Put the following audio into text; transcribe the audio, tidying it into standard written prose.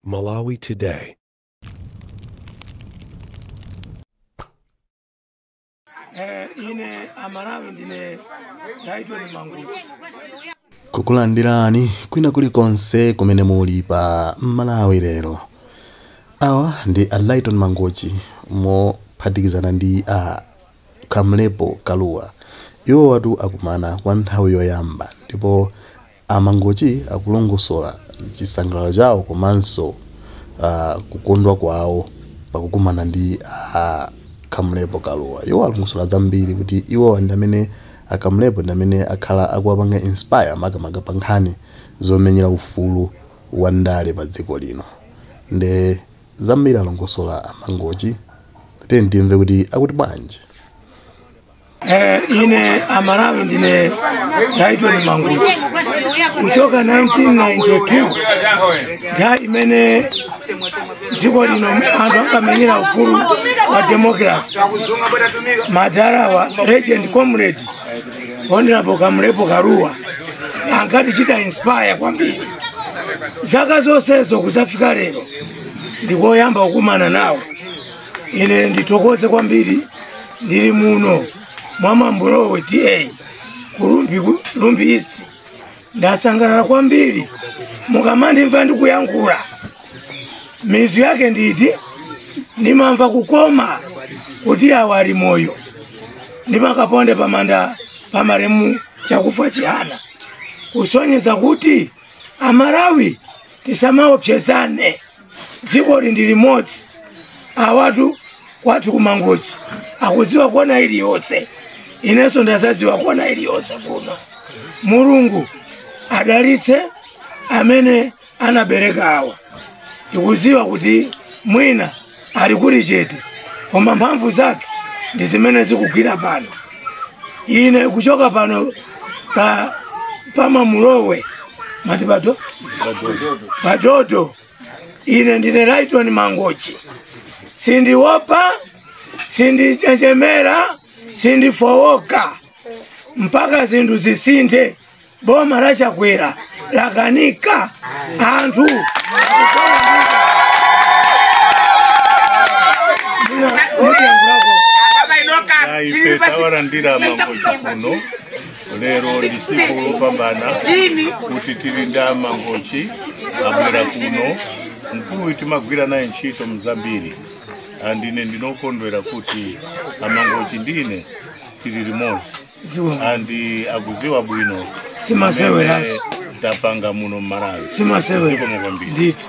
Malawi Today. Ine amalawi ndine Lyton Mangochi. Kukulandirani kwina kulikonse kumene muli pa Malawi lero. Awa ndi a Lyton Mangochi mophatikizana ndi a Kamlepo Kalua. Iwo watu akumana kwa nthawi yoyamba ndipo a Mangochi akulongosola chisangalalo chawo komanso kukondwa kwawo pakukumana ndi a Kamlepo Kalua. Iwo alongosola zambiri kuti iwo ndi amene a Kamlepo ndi amene akhala akuwapanga inspire makamaka pa nkhani zomenyera ufulu wa ndale pa dziko lino. Nde zambiri alongosola a Mangochi, tiyeni timve kuti akuti bwanji. Ine amalawi ndine Lyton Mangochi kuchoka 1992, nthawi imene dziko lino anthu ankamenyera ufulu wa democracy. Madalawa legend comrade Honorable Kamlepo Kalua ankatichita inspire kwambiri. Zaka zonsezo kuzafika lero ndikoyamba kukumana nawo. Ine ndithokoze kwambiri, ndili muno mwa Mambulowe TA ku Rumphi East. Ndasangalala kwambiri mukamandimva ndikuyankhula, mizu yake nditi ndimamva kukoma kuti awa ali moyo. Ndimakaponde pamanda pamalemu Chakufa Chihana, kusonyeza kuti amalawi tisamaopsezane, dziko ndi limodzi. Awatu kwathu kumangochi akudziwa kuona iliyonse, inenso ndasadziwa kuona iliyonse kuno. Mulungu adalitse amene anabereka awa. Tikudziwa kuti mwina ali kuli chete, koma mphamvu zake ndi zimene zikugwira pano. Ine kuchoka pano pa Mamulowe mati pato padodo, ine ndine Lyton Mangochi. Sindiopa, sindichenjemera, sindifowoka mpaka zinthu zisinthe. Boma la Chakwera lakanika anthu. Ife tawalandira Mangochi kuno lero ndi tsiku lopambana kuti tili ndi Mangochi abwera kuno. Mkulu timagwira naye ntchito mzambiri, andine ndinokondwera kuti amangochi ndine tili limodzi andi akuziwa bwino simaseweranso tapanga muno Mmalawi. Simasewera kwambiri. Ndithu.